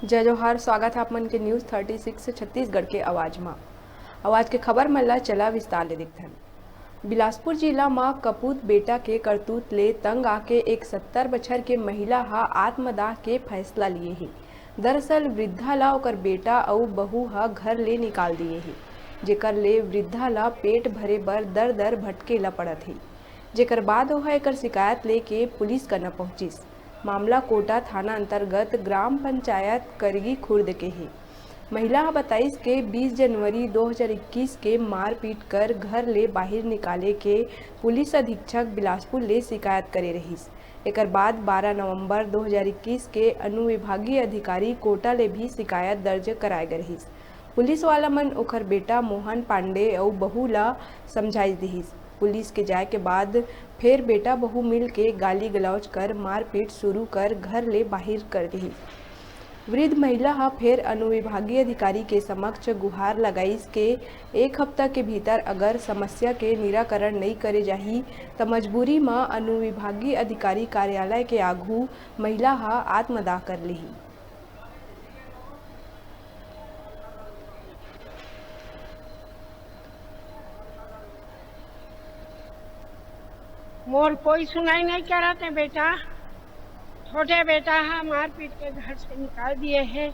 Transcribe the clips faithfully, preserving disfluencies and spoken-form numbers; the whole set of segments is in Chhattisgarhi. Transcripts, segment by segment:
जय जोहार, स्वागत है आप मन के न्यूज़ थर्टी सिक्स छत्तीसगढ़ के आवाज मा। आवाज के खबर मन ला चला विस्तार ले देखथन। बिलासपुर जिला मा कपूत बेटा के करतूत ले तंग आके एक सत्तर बछर के महिला ह आत्मदाह के फैसला लिए हे। दरअसल वृद्धा ला ओकर बेटा अउ बहू ह घर ले निकाल दिए हे, जेकर ले वृद्धा ला पेट भरे बर दर दर भटके ला पड़त हे। जेकर बाद ओह एकर शिकायत लेके पुलिस कना पहुंचिस। मामला कोटा थाना अंतर्गत ग्राम पंचायत करगी खुर्द के हे। महिला ह बताइस के बीस जनवरी दो हज़ार इक्कीस के मारपीट कर घर ले बाहिर निकाले के पुलिस अधीक्षक बिलासपुर ले शिकायत करे रहिस। एकर बाद बारह नवंबर दो हज़ार इक्कीस के अनुविभागीय अधिकारी कोटा ले भी शिकायत दर्ज कराए गे रहिस। पुलिस वाला मन ओखर बेटा मोहन पांडे अउ बहू ला समझाई दिहिस। पुलिस के जाए के बाद फेर बेटा बहू मिल के गाली गलौज कर मारपीट शुरू कर घर ले बाहिर कर दिहिस। वृद्ध महिला ह फेर अनुविभागीय अधिकारी के समक्ष गुहार लगाइस के एक हफ्ता के भीतर अगर समस्या के निराकरण नइ करे जाही, त मजबूरी म अनुविभागीय अधिकारी कार्यालय के आघू महिला ह आत्मदाह कर लिही। मोर कोई सुनाई नहीं करत है बेटा। छोटे बेटा है, मारपीट के घर से निकाल दिए है।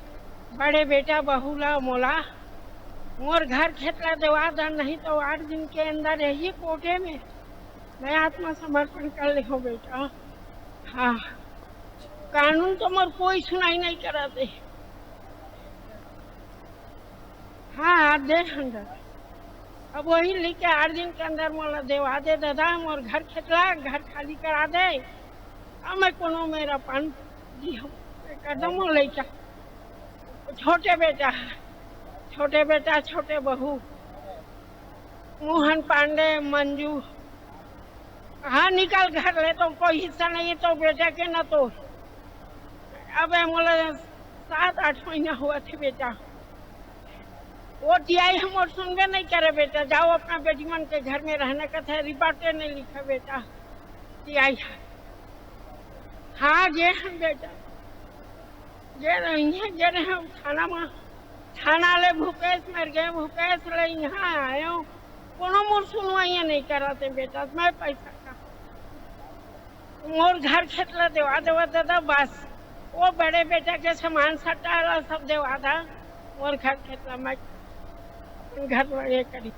बड़े बेटा बहू ला मोला, मोर घर खेत ला देवा दन, नहीं तो आठ दिन के अंदर यही कोटे में मैं आत्मसमर्पण कर ले हो बेटा। हाँ, कानून तो मोर कोई सुनाई नहीं करत है। हाँ, दे हन दादा। अब वही लेके आठ दिन के अंदर मोला देवा दे दादा, मोर घर खेतला, घर खाली करा दे। अब मैं कोनो मेरा पान जी हम कर दो मोर लइका। छोटे बेटा, छोटे बेटा, छोटे बहू, मोहन पांडे, मंजू, हाँ, निकल घर ले, तो कोई हिस्सा नहीं है तो बेटा के ना तो। अब मोला सात आठ महीना हुआ थे बेटा, वो टीआई हम और सुनबे नहीं करे बेटा, जाओ अपना बेटी मन के घर में रहने का था, रिपोर्टे नहीं लिखा बेटा। टीआई हाँ गे हम बेटा, गे रही है, गे रहे हम थाना में, थाना ले भूपेश मर गए, भूपेश ले यहाँ आयो, कोनो मोर सुनवाइया नहीं करत है बेटा, मैं पैसा का मोर घर खेतला देवा देवा दादा बस, वो बड़े बेटा के सामान सट्टा वाला सब देवा दा, मोर घर खेतला मैं घर में ये करी।